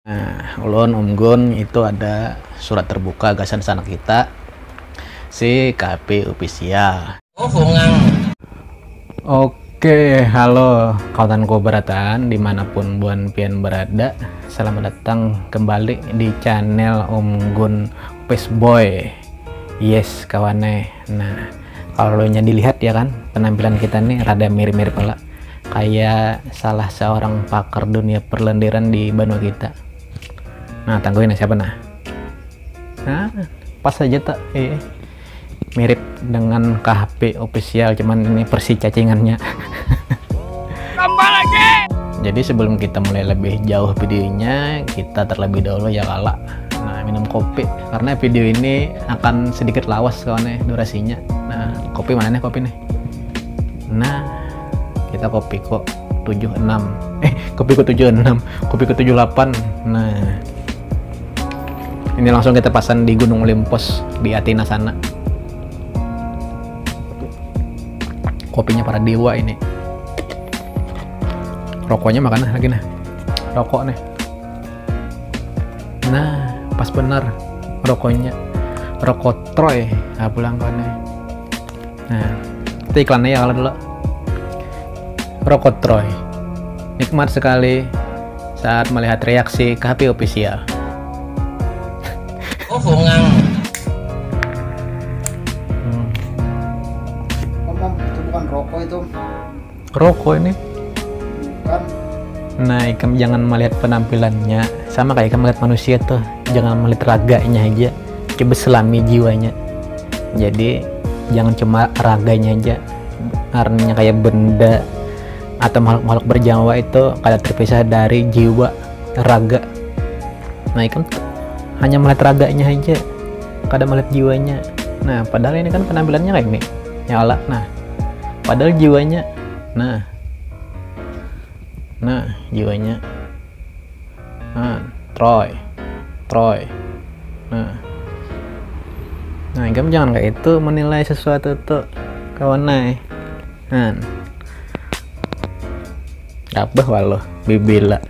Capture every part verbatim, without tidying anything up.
Nah, ulun Om Gun itu ada surat terbuka gasan sanak kita si K P Official. Oh, bungang. Oke, halo kawanku barataan dimanapun buhan pian berada. Selamat datang kembali di channel Om Gun Boy. Yes, kawan eh. Nah, kalau nya dilihat ya kan, penampilan kita nih rada mirip-mirip lah. Kayak salah seorang pakar dunia perlendiran di banua kita. Nah, tangguhin siapa nah? Nah, pas aja tak. Eh, mirip dengan K H P Official, cuman ini versi cacingannya. Tambah lagi. Jadi sebelum kita mulai lebih jauh videonya, kita terlebih dahulu ya kala. Nah, minum kopi karena video ini akan sedikit lawas kawan eh durasinya. Nah, kopi mana nih kopi nih? Nah, kita kopi kok tujuh enam. Eh, kopi kok tujuh enam, kopi kok tujuh delapan. Nah, ini langsung kita pasan di Gunung Olimpos di Athena sana. Kopinya para dewa ini. Rokoknya mana lagi nah. Rokok nih. Nah, pas benar rokoknya. Rokok Troy. Nah, pulang kau nih. Nah, itu iklannya ya kalau dulu. Rokok Troy. Nikmat sekali saat melihat reaksi K H P Official. Oh, bungang. Hmm. Om, om, itu bukan rokok itu. Rokok ini. Bukan. Nah, ikam jangan melihat penampilannya. Sama kayak ikam melihat manusia tuh. Jangan melihat raganya aja. Coba selami jiwanya. Jadi, jangan cuma raganya aja. Karena kayak benda atau makhluk-makhluk bernyawa itu kada terpisah dari jiwa, raga. Nah, ikam t- hanya melihat raganya aja, kada melihat jiwanya. Nah, padahal ini kan penampilannya kayak ini. Ya Allah, nah. Padahal jiwanya, nah. Nah, jiwanya. Nah, Troy. Troy. Nah. Nah, ikam jangan kayak itu menilai sesuatu tuh, kawan ai. Nah. Apa waluh, bibila.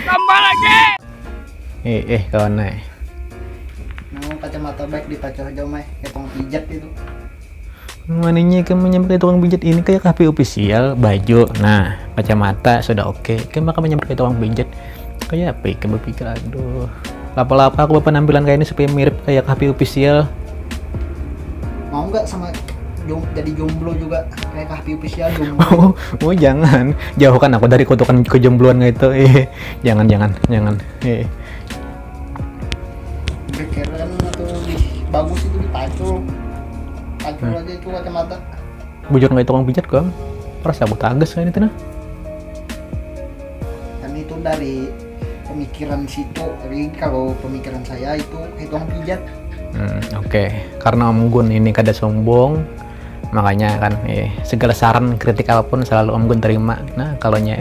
Tambah lagi. Eh, eh, kawan ai. Nah, kacamata baik dipacah aja, mai. Kayak tukang pijat itu. Maninya ikam menyampai tukang pijat ini kayak K H P Official, baju. Nah, kacamata sudah oke. Ikam maka menyampai tukang pijat. Kayak apa ikam berpikir, aduh. Lapa-lapa aku penampilan kayak ini supaya mirip kayak K H P Official. Mau nggak sama jom, jadi jomblo juga kayak K H P Official jomblo. Oh, oh, jangan. Jauhkan aku dari kutukan kejombloan kayak itu. Eh, jangan, jangan, jangan. Eh. Keren atau lebih bagus itu dipacul. Pacul Hmm. aja itu kacamata. Bujur kayak tukang pijat kok. Rasa aku tagas kayak itu nah. Kan itu dari pemikiran situ. Tapi kalau pemikiran saya itu kayak tukang pijat. Hmm, oke. Karena Om Gun ini kada sombong, makanya kan eh, segala saran kritik apapun selalu Om Gun terima. Nah, kalau nya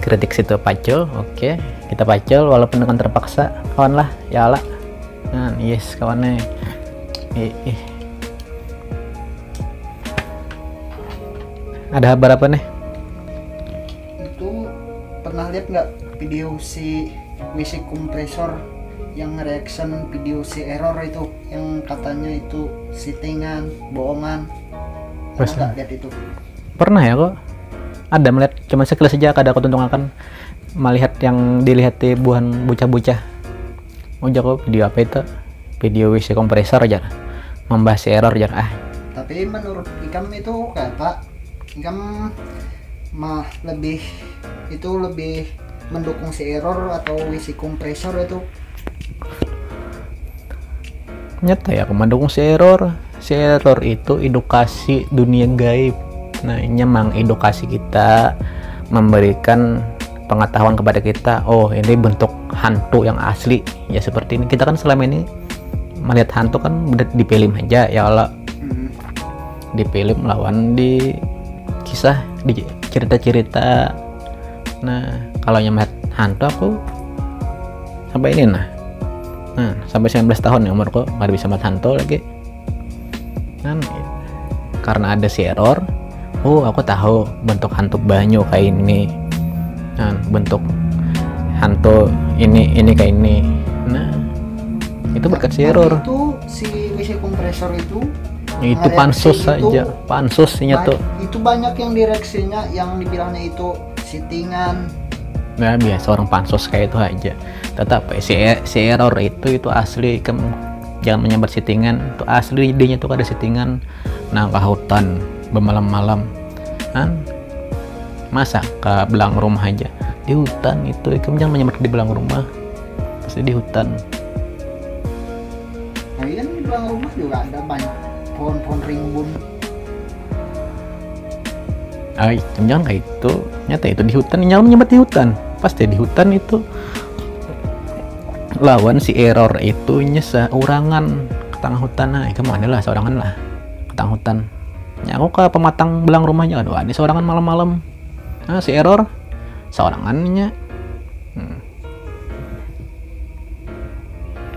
kritik situ pacul, oke, kita pacul walaupun dengan terpaksa, kawan lah, ya Allah. Nah, yes, kawan nih. Eh, eh. Ada kabar apa nih? Itu pernah lihat nggak video si W C kompresor yang reaction video si error itu, yang katanya itu settingan, bohongan? Pernah Masa? Nggak lihat itu? Pernah ya kok. Ada melihat, cuma sekilas saja kada aku tuntungakan melihat yang dilihat di buhan bocah-bocah. Ujar kok video apa itu? Video W C kompresor aja. Membahas error aja. Ah, Tapi menurut ikam itu kayak apa? Ikam mah lebih itu lebih mendukung si error atau W C kompresor itu? Nyata ya, aku mendukung si error. Si error itu edukasi dunia gaib. Nah, ini mengedukasi kita, memberikan pengetahuan kepada kita. Oh, ini bentuk hantu yang asli. Ya seperti ini. Kita kan selama ini melihat hantu kan di film aja ya Allah. Hmm. Di film lawan di kisah, di cerita-cerita. Nah, kalau yang melihat hantu aku sampai ini nah. Nah, sampai sembilan belas tahun ya umurku, nggak bisa melihat hantu lagi. Kan karena ada si error, oh, aku tahu bentuk hantu banyu kayak ini. Nah, bentuk hantu ini ini kayak ini. Nah, itu berkat si error. Itu si W C kompresor itu Itu pansus saja, pansusnya tuh. Itu banyak yang direksinya yang dibilangnya itu settingan. Nah, biasa orang pansus kayak itu aja. Tetap si, si error itu itu asli, jangan menyambat settingan, itu asli dinya tuh ada settingan. Nah, ke hutan bemalam-malam kan, masa ke belang rumah aja di hutan itu, ikam jangan menyambat di belang rumah, pasti di hutan. Nah, kan di belang rumah juga ada banyak pohon-pohon rimbun. Ay, jangan kayak itu. Nyata itu di hutan, nyawa menyambat di hutan. Pasti di hutan itu. Lawan si error itu nyesa urangan ke tengah hutan. Nah, ikam ada lah seorangan lah ke tengah hutan. Ya, aku ke pematang belang rumahnya, aduh, ada seorangan malam-malam. Nah, si error seorangannya. Hmm.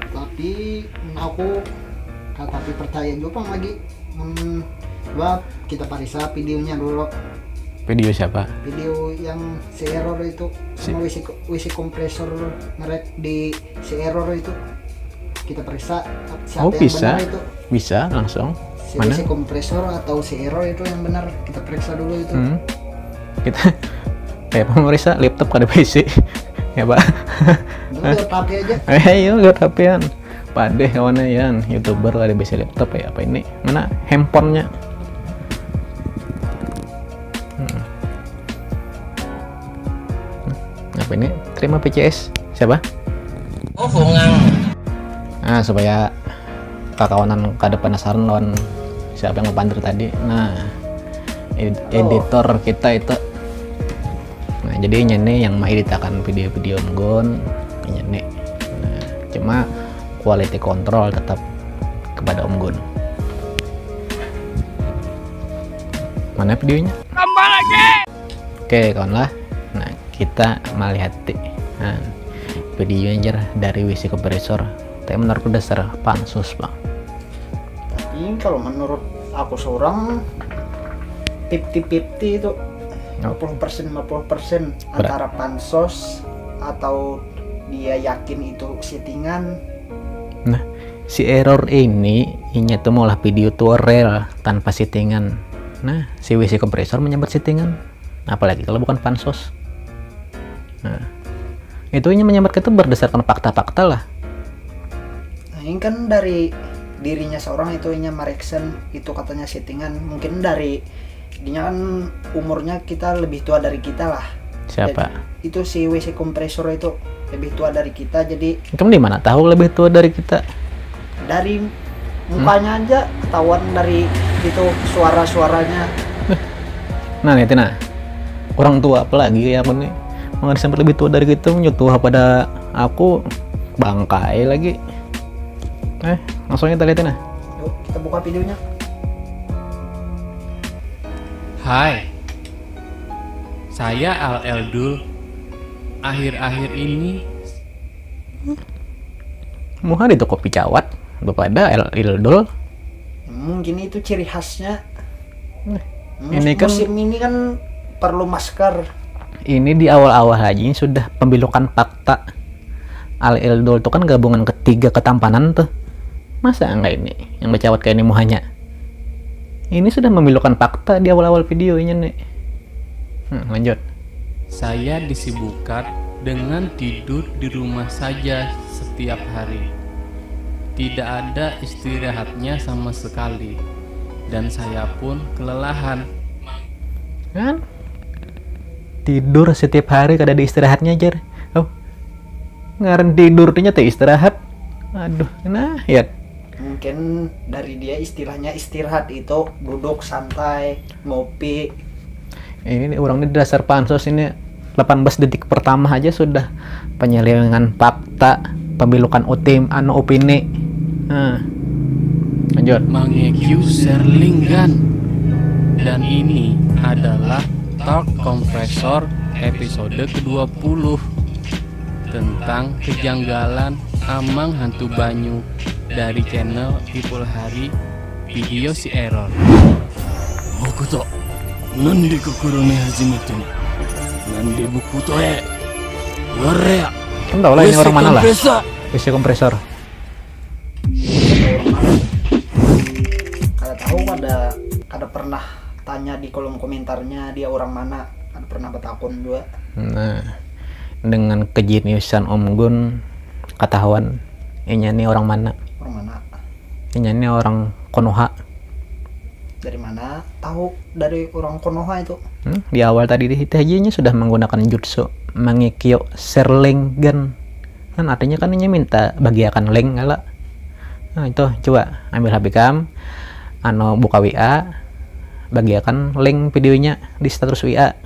Tapi aku kata tapi percaya juga lagi. Hmm, coba kita parisa videonya dulu. Video siapa? Video yang si error itu sama W C, W C kompresor ngerek di si error itu. Kita periksa siapa oh, yang bisa. Benar itu. Bisa langsung. Si Mana? W C kompresor atau si error itu yang benar. Kita periksa dulu itu. Hmm. Kita kayak pemeriksa laptop kada P C. Ya, Pak. Itu HP aja. Eh, iya, lihat HP-an. Padeh kawannya yan, YouTuber ada bisa laptop ya apa ini? Mana handphonenya? Hmm. Apa ini? Terima P C S. Siapa? Oh, Hongang. Nah, supaya kakawanan kada penasaran lawan siapa yang pandir tadi. Nah, ed editor kita itu. Nah, jadi ini yang mengeditakan video-video Om Gun ini. Nah, cuma quality control tetap kepada Om Gun. Mana videonya? Tambah lagi. Oke, kawan lah. Nah, kita melihat nah, videonya dari W C kompresor. Tapi menurutku dasar pansus, Bang. Tapi kalau menurut aku seorang fifty fifty itu lima puluh persen lima puluh persen antara pansos atau dia yakin itu settingan. Nah, si error ini inya tuh maulah video tutorial tanpa settingan. Nah, si W C kompresor menyambat settingan. Apalagi kalau bukan pansos. Nah, itu inya menyambat itu berdasarkan fakta-fakta lah. Nah, ini kan dari dirinya seorang itu inya mereksen itu katanya settingan. Mungkin dari dia kan umurnya kita lebih tua dari kita lah. Siapa? Jadi, itu si W C kompresor itu lebih tua dari kita, jadi. Kamu di mana tahu lebih tua dari kita? Dari mukanya hmm? aja ketahuan dari itu suara-suaranya. Nah, lihat nah. Orang tua apalagi ya aku nih. Mengenai sampai lebih tua dari kita, menjatuh pada aku bangkai lagi. Eh, langsung kita lihat nah. Yuk, kita buka videonya. Hai, saya Al Eldul. Akhir-akhir ini muha di toko picawat bepada El Ildul. Mungkin itu ciri khasnya. Ini kan musim ini kan perlu masker. Ini di awal-awal aja ini sudah pembilukan fakta. Al Ildul itu kan gabungan ketiga ketampanan tuh. Masa enggak ini yang bercawat kayak ini muhanya? Ini sudah memilukan fakta di awal-awal videonya nih. Hmm, lanjut. Saya disibukkan dengan tidur di rumah saja setiap hari. Tidak ada istirahatnya sama sekali. Dan saya pun kelelahan. Kan? Tidur setiap hari kada ada istirahatnya, jar. Oh. Ngaran tidur tuh nyata istirahat. Aduh, nah, ya. Mungkin dari dia istilahnya istirahat itu duduk santai, ngopi. Ini orang ini dasar pansos ini delapan belas detik pertama aja sudah penyelewengan fakta, pemilukan utim anu opini. Nah. Lanjut. Mangekiu Serlinggan. Dan ini adalah Talk Kompresor episode kedua puluh tentang kejanggalan Amang Hantu Banyu dari channel Ipul Hari video si error. Bokuto, nandi kukurune hajime tu? Nandi bokuto e? Warea. Tahu lah ini orang mana lah. W C kompresor. Kada tahu, kada kada pernah tanya di kolom komentarnya dia orang mana, kada pernah batakun juga. Nah, dengan kejeniusan Om Gun katahuan inya ni orang mana. Orang mana? Inya ni orang Konoha. Dari mana tahu dari orang Konoha itu? Hmm, di awal tadi di Hitajinya sudah menggunakan jutsu mangikyo serleng gun. Kan artinya kan inya minta bagiakan link kala. Nah itu coba ambil H P kam, anu buka W A, bagiakan link videonya di status W A.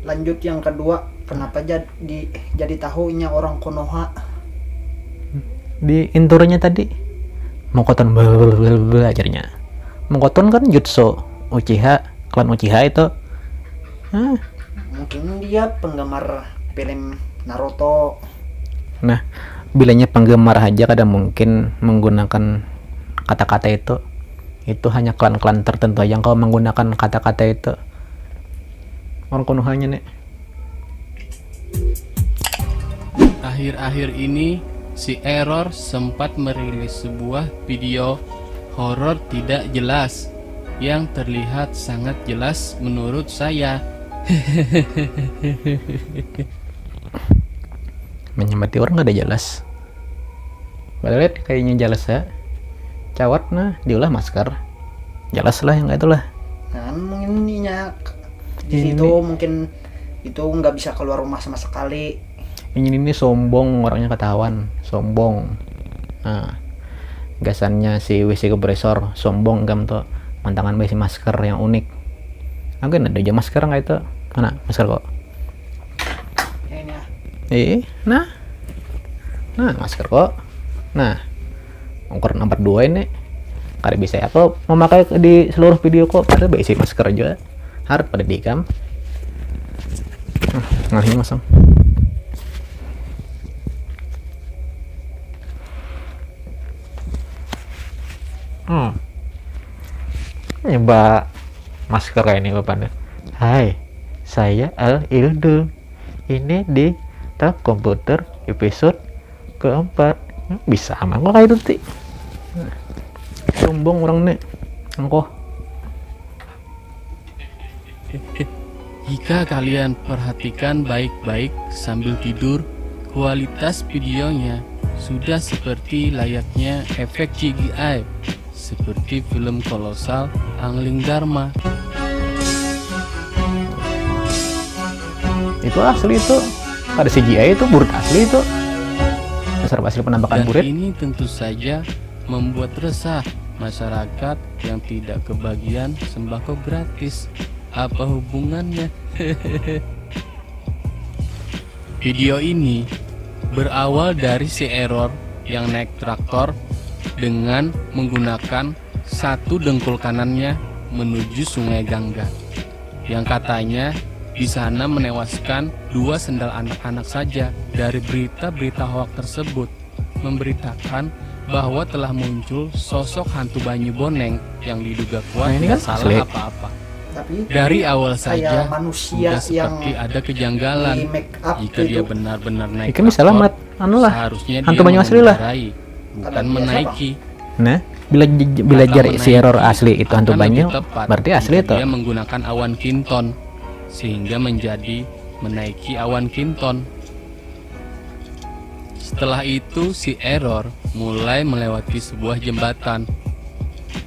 Lanjut yang kedua, kenapa jadi jadi tahu inya orang Konoha? Di intronya tadi mengkoton belajarnya. Mengkoton kan jutsu Uchiha, klan Uchiha itu. Hah? Mungkin dia penggemar film Naruto. Nah, bilanya penggemar aja kada mungkin menggunakan kata-kata itu. Itu hanya klan-klan tertentu yang kau menggunakan kata-kata itu. Orang Konohanya nih. Akhir-akhir ini, si Error sempat merilis sebuah video horor tidak jelas yang terlihat sangat jelas menurut saya. Menyamati orang kada jelas. Balik kayaknya jelas ya. Cawat nah diulah masker. Jelas lah yang itu lah. Nah, mungkin inya di situ mungkin itu nggak bisa keluar rumah sama sekali. Ini ini sombong orangnya ketahuan, sombong. Nah, gasannya si W C kompresor sombong gam tuh mantangan besi masker yang unik. Mungkin ada aja masker nggak itu. Mana masker kok? Ini ya. Eh, nah. Nah, masker kok. Nah, ukuran nomor dua ini. Kada bisa ya kok memakai di seluruh video kok. Pada besi masker aja. Harap pada dikam. Nah, ngalihnya masam. Hmm. Nyoba masker kayak ini bapak. Hai, saya Al Ildul. Ini di tak komputer episode keempat. Hmm, bisa aman kok kayak itu ti. Sombong orang nih. Engkoh. Jika kalian perhatikan baik-baik sambil tidur, kualitas videonya sudah seperti layaknya efek C G I, seperti film kolosal Angling Dharma. Itu asli itu. Ada C G I itu, burut asli itu. Dasar asli penampakan burut. Dan ini tentu saja membuat resah masyarakat yang tidak kebagian sembako gratis. Apa hubungannya? Video ini berawal dari si Error yang naik traktor dengan menggunakan satu dengkul kanannya menuju Sungai Gangga, yang katanya di sana menewaskan dua sendal anak-anak saja. Dari berita-berita hoak tersebut memberitakan bahwa telah muncul sosok hantu banyu boneng yang diduga kuat nah, tidak kan salah apa-apa. Dari awal saja sudah seperti ada kejanggalan jika dia benar-benar naik. Ini salah mat, anu lah. Seharusnya hantu banyu asli lah. Bukan menaiki. Nah, bila bila jari si Error asli itu hantu banyu, berarti asli itu. Dia menggunakan awan kinton sehingga menjadi menaiki awan kinton. Setelah itu, si Error mulai melewati sebuah jembatan.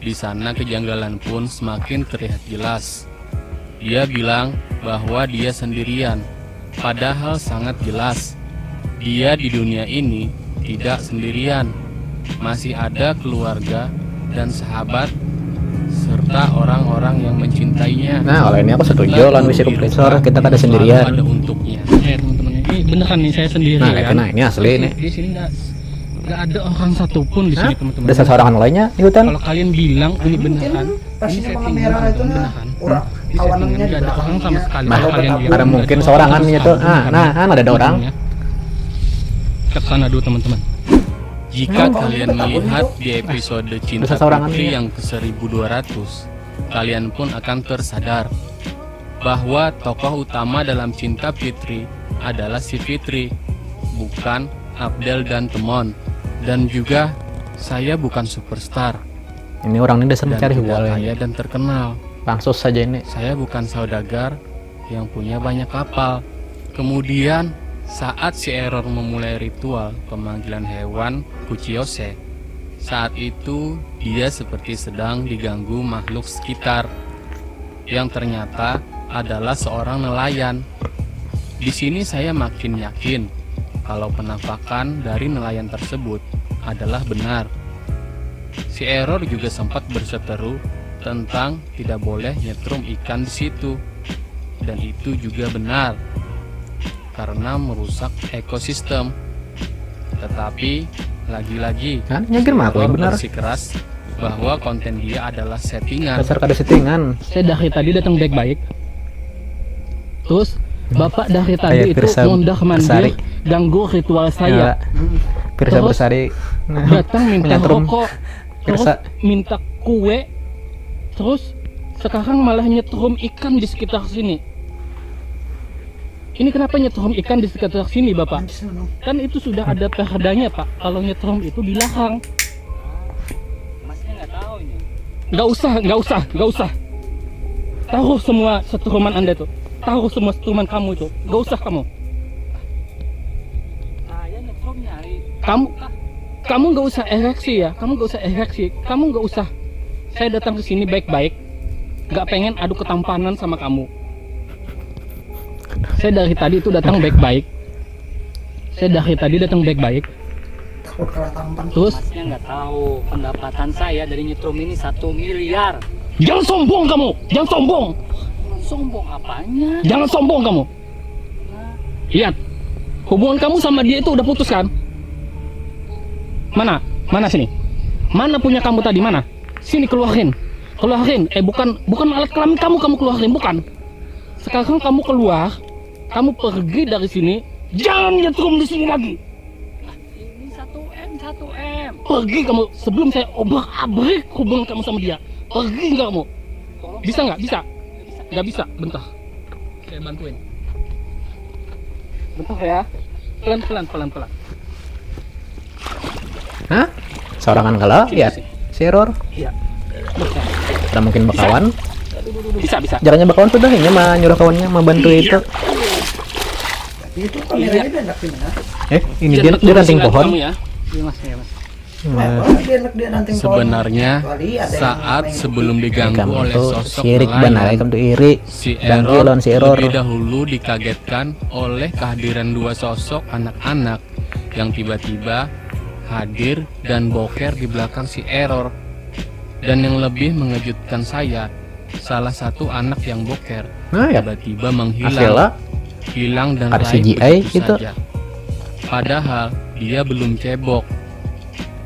Di sana kejanggalan pun semakin terlihat jelas. Dia bilang bahwa dia sendirian, padahal sangat jelas dia di dunia ini tidak sendirian. Masih ada keluarga dan sahabat serta orang-orang yang mencintainya. Nah, kalau ini aku setuju lawan bisi kompresor, kita kada sendirian. Ada untuknya. Eh, teman-teman, ini beneran nih saya sendiri nah, kan. Nah, ini asli ini. Di sini enggak enggak ada orang satupun di sini, teman-teman. Ada seseorang lainnya di hutan. Kalau kalian bilang ini beneran, ini settingan, teman-teman, beneran. Orang kawanannya ada orang sama sekali. Nah, ada mungkin seorang kan itu. Nah, nah, kan ada orang. Ke sana dulu, teman-teman. Jika kalian melihat di episode Cinta Putri yang ke seribu dua ratus, kalian pun akan tersadar bahwa tokoh utama dalam Cinta Fitri adalah si Fitri. bukan Abdel dan Temon. Dan juga, saya bukan superstar. Ini orang ini dasar Dan mencari tidak hual kaya ini. Dan terkenal. Pansus saja ini. Saya bukan saudagar yang punya banyak kapal. Kemudian, saat si Error memulai ritual pemanggilan hewan Kuchiyose, saat itu dia seperti sedang diganggu makhluk sekitar yang ternyata adalah seorang nelayan. Di sini saya makin yakin kalau penampakan dari nelayan tersebut adalah benar. Si Error juga sempat berseteru tentang tidak boleh nyetrum ikan di situ. Dan itu juga benar, karena merusak ekosistem. Tetapi, lagi-lagi, Kan nyagir mah aku Error benar. Bersikeras bahwa konten dia adalah settingan. Dasar kada settingan. Saya dari tadi datang baik-baik. Terus bapak dari tadi Kayak itu Pirsa mondar mandir Bersari. Ganggu ritual saya. Ya, Pirsa Terus Bersari. Datang minta Nyetrum. Rokok, terus Pirsa. Minta kue, terus sekarang malah nyetrum ikan di sekitar sini. Ini kenapa nyetrum ikan di sekitar sini, Bapak? Kan itu sudah ada perdanya, Pak. Kalau nyetrum itu dilarang. Nggak usah, nggak usah, nggak usah. Taruh semua setruman Anda tuh. Taruh semua setruman kamu itu. Nggak usah kamu. Kamu kamu nggak usah ereksi ya. Kamu nggak usah ereksi. Kamu nggak usah. Saya datang ke sini baik-baik. Nggak pengen adu ketampanan sama kamu. Saya dari tadi itu datang baik-baik. Saya dari tadi datang baik-baik. Takut kalah tampan. Terus Masnya nggak tahu pendapatan saya dari nyetrum ini satu miliar. Jangan sombong kamu. Jangan sombong. Sombong apanya? Jangan sombong kamu. Lihat, hubungan kamu sama dia itu udah putus kan? Mana? Mana sini? Mana punya kamu tadi? Mana? Sini keluarin. Keluarin. Eh bukan bukan alat kelamin kamu kamu keluarin bukan. Sekarang kamu keluar, kamu pergi dari sini. Jangan nyetrum di sini lagi. Ini satu M, satu M. Pergi kamu sebelum saya obrak abrik hubungan kamu sama dia. Pergi nggak kamu? Bisa nggak? Bisa? Nggak bisa. Bentar. Saya bantuin. Bentar ya. Pelan pelan pelan pelan. Hah? Sorangan kalau lihat si Error. Iya. Kita mungkin bakawan. Bisa bisa. Jarangnya bakawan sudah ini mah nyuruh kawannya membantu itu. Itu kameranya dia enak ini ya. Eh, ini dia di ranting pohon. Kamu ya. Iya mas ya mas. Nah, Apa dia enak dia ranting pohon? Sebenarnya, Kecuali ada yang saat main sebelum diganggu kamu oleh tuh sosok sirik benar nelayan, kamu tuh iri. si Dangki Error lawan si Error. Lebih dahulu dikagetkan oleh kehadiran dua sosok anak-anak yang tiba-tiba hadir dan boker di belakang si Error. Dan yang lebih mengejutkan saya, salah satu anak yang boker Nah ya. tiba-tiba menghilang. Asela. Hilang dan Ada lain C G I begitu gitu. Saja. Padahal dia belum cebok.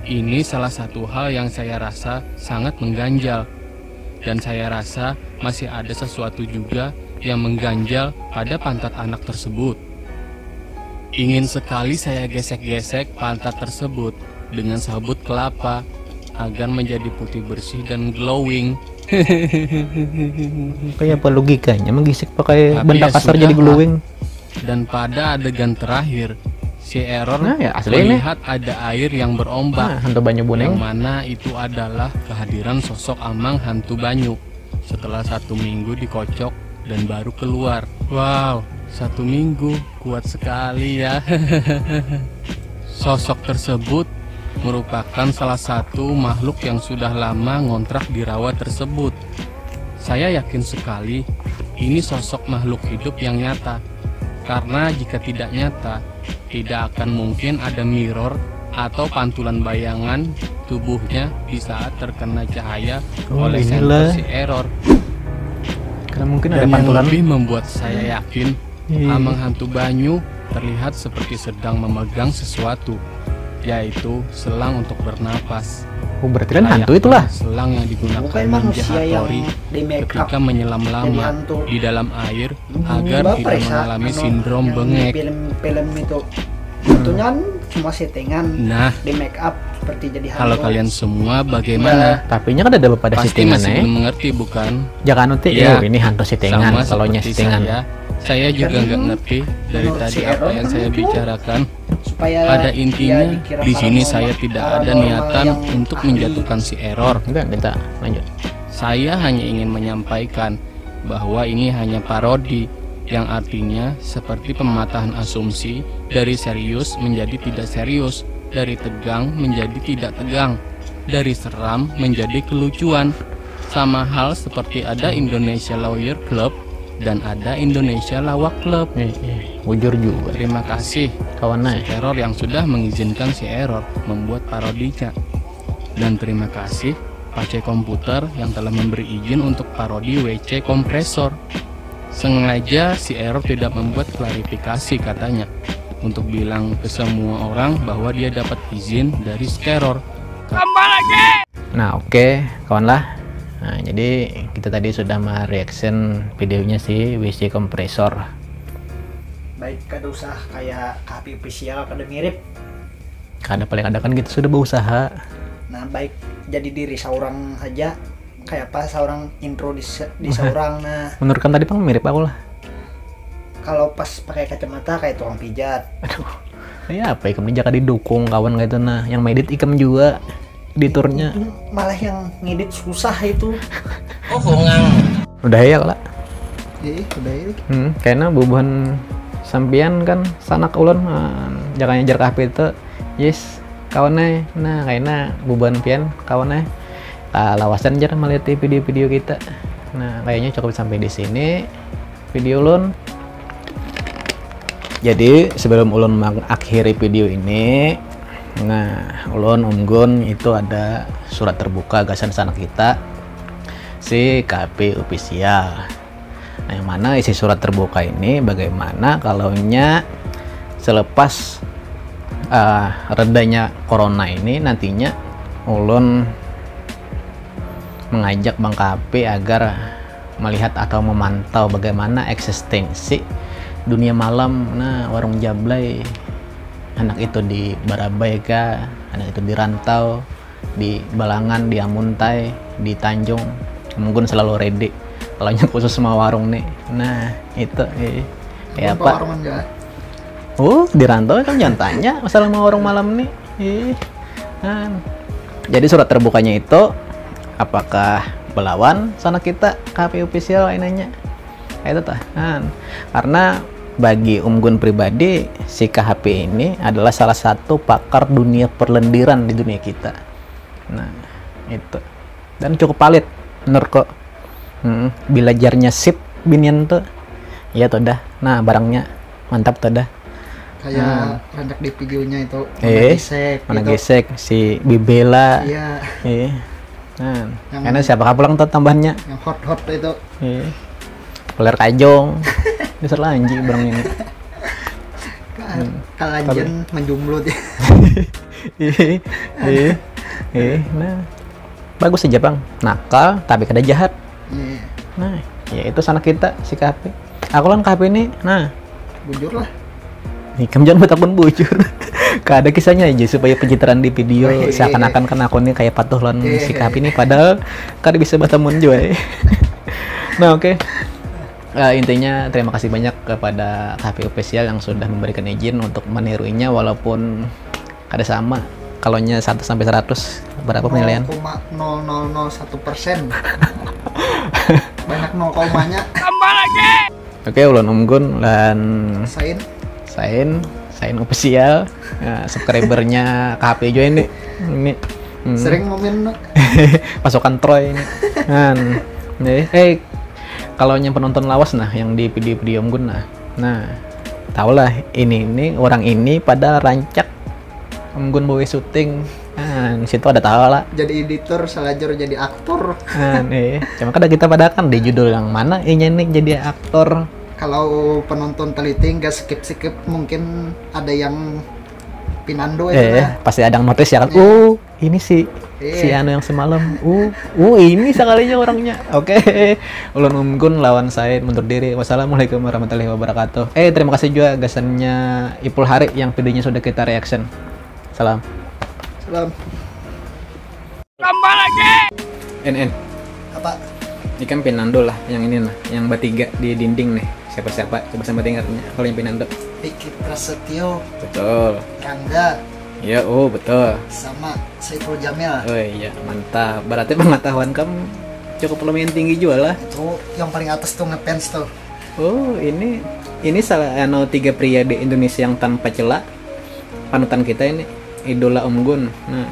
Ini salah satu hal yang saya rasa sangat mengganjal. Dan saya rasa masih ada sesuatu juga yang mengganjal pada pantat anak tersebut. Ingin sekali saya gesek-gesek pantat tersebut dengan sabut kelapa agar menjadi putih bersih dan glowing. Kayak apa logikanya menggisik pakai Tapi benda ya kasar jadi sudahlah. Glowing. Dan pada adegan terakhir, si Error Nah, ya, asli ini. Melihat ada air yang berombak. Nah, hantu banyu Yang buneng. Mana itu adalah kehadiran sosok amang hantu banyu setelah satu minggu dikocok dan baru keluar. Wow, satu minggu kuat sekali ya. Sosok tersebut merupakan salah satu makhluk yang sudah lama ngontrak di rawa tersebut. Saya yakin sekali ini sosok makhluk hidup yang nyata. Karena jika tidak nyata, tidak akan mungkin ada mirror atau pantulan bayangan tubuhnya di saat terkena cahaya Oh, oleh inilah. Sensor si Error. Karena mungkin ada Dan yang pantulan. Lebih membuat saya yakin, Iya. Amang Hantu Banyu terlihat seperti sedang memegang sesuatu, yaitu selang untuk bernapas. Oh, berarti kan hantu Layaknya itulah. Selang yang digunakan Bukan manusia ninja yang Hattori di make up ketika menyelam jadi lama hantu. Di dalam air Hmm, agar baper tidak ya, mengalami anu, sindrom yang bengek. Film-film itu. Itu kan cuma settingan. Nah, Di make up seperti jadi hantu. Kalau kalian semua bagaimana? Tapi nya kan ada pada Pasti settingan masih eh. Belum mengerti bukan? Jangan nanti Ya, oh, ini hantu settingan. Sama Kalau nya seperti settingan. Saya, saya juga Dan nggak ngerti dari menurut tadi si apa Error yang kan saya itu bicarakan. Pada intinya, di sini saya tidak ada niatan untuk menjatuhkan si Error. Enggak, kita lanjut. Saya hanya ingin menyampaikan bahwa ini hanya parodi, yang artinya seperti pematahan asumsi dari serius menjadi tidak serius, dari tegang menjadi tidak tegang, dari seram menjadi kelucuan. Sama hal seperti ada Indonesia Lawyer Club dan ada Indonesia Lawak Club. Eh, eh, bujur juga. Terima kasih. Kawan naik. Si Error yang sudah mengizinkan si Error membuat parodinya. Dan terima kasih Pace Komputer yang telah memberi izin untuk parodi W C Kompresor. Sengaja si Error tidak membuat klarifikasi katanya untuk bilang ke semua orang bahwa dia dapat izin dari si Error. Nah, oke, kawan lah. Nah, jadi kita tadi sudah mereaction videonya si W C Kompresor. Baik, kada usah kayak K P official, kada mirip. Kada, paling ada kan kita sudah berusaha. Nah, baik jadi diri seorang saja. Kayak apa seorang intro di, se- di seorang, nah. Menurut kan tadi pang mirip aku lah. Kalau pas pakai kacamata kayak tukang pijat. Aduh, ya apa ikam ni jaka didukung kawan kayak itu nah. Yang medit ikam juga editornya. Malah yang ngedit susah itu. Oh, hongang. Udah ya lah. Iya, udah ya. Hmm, kayaknya bubuhan sampian kan sanak ulun, eh, jakanya jar K P itu. Yes, kawan eh. Nah, kayaknya bubuhan pian kawan eh. Kalawasan jar melihat video-video kita. Nah, kayaknya cukup sampai di sini video ulun. Jadi, sebelum ulun mengakhiri video ini, nah, ulun Unggun itu ada surat terbuka gasan sanak kita si K P official. Nah, yang mana isi surat terbuka ini bagaimana kalaunya selepas eh, redanya corona ini nantinya ulun mengajak Bang K P agar melihat atau memantau bagaimana eksistensi dunia malam, nah, warung Jablay, anak itu di Barabai kah, anak itu di rantau, di Balangan, di Amuntai, di Tanjung, mungkin selalu ready kalau yang khusus sama warung nih. Nah, itu eh. Kayak apa? Warungan gak? Oh, di rantau kan jangan tanya masalah mau warung malam nih. Eh. Nah, jadi surat terbukanya itu apakah belawan sana kita K P official lainnya? Itu tah. Nah, karena bagi Unggun pribadi, si K H P ini adalah salah satu pakar dunia perlendiran di dunia kita. Nah, itu. Dan cukup palit menurutku. Hmm, bila jarnya sip binian tuh, ya tuh dah. Nah, barangnya mantap tuh dah. Kayak nah, rancak di videonya itu eh, mana gesek, mana gitu. Gesek si Bibela. Iya. Eh. Nah, yang karena siapa pulang tuh tambahannya? Yang hot-hot itu. Eh. Peler kajong. Dasar lanji barang ini. Hmm. Kalanjan menjumlut ya. Iya. Iya. Nah. Bagus aja, Bang. Nakal tapi kada jahat. Iya. Nah, ya itu sanak kita si K P. Aku kan K P ini, nah. Bujur lah. Ikam jangan batakun bujur. Kada kisahnya aja supaya pencitraan di video oh, iya, seakan-akan kan aku ini kayak patuh lawan iya, si K P ini padahal kada bisa batamun juga. Eh. Nah, oke. Okay. Uh, intinya terima kasih banyak kepada K P official yang sudah memberikan izin untuk meniruinya walaupun kada sama. Kalau nya satu sampai seratus berapa penilaian? nol koma nol nol nol satu persen. Banyak nol komanya. Tambah lagi. Oke, ulun Unggun dan Sain. Sain, Sain official. Nah, subscribernya K P juga ini. Ini hmm. Sering momen pasukan Troy ini. Kan. Nih, eh kalau yang penonton lawas nah yang di video-video Unggun nah. Nah, tahulah ini ini orang ini pada rancak Unggun bawa syuting. Nah, di situ ada tahu lah. Jadi editor salajur jadi aktor. Nah, eh, cuma kada kita padakan di judul yang mana inya nih jadi aktor. Kalau penonton teliti enggak skip-skip mungkin ada yang pinando eh, ya. Pasti ada yang notice ya kan. Iya. Oh, ini si iya. Si anu yang semalam. Uh, uh ini sekalinya orangnya. Oke. Okay. Ulun Unggun lawan Said mundur diri. Wassalamualaikum warahmatullahi wabarakatuh. Eh, terima kasih juga gasannya Ipul Hari yang videonya sudah kita reaction. Salam. Salam. Tambah lagi. En en. Apa? Ini kan Pinando lah yang ini nah, yang bertiga di dinding nih. Siapa-siapa? Coba sama tingkatnya kalau yang Pinando. Vicky Prasetyo, Betul. Rangga, Ya, oh betul. Sama Saiful Jamil. Oh iya, mantap. Berarti pengetahuan kamu cukup lumayan tinggi juga lah. Itu yang paling atas tuh ngefans tuh. Oh, ini ini salah anu tiga pria di Indonesia yang tanpa celah. Panutan kita ini, idola Om Gun. Nah,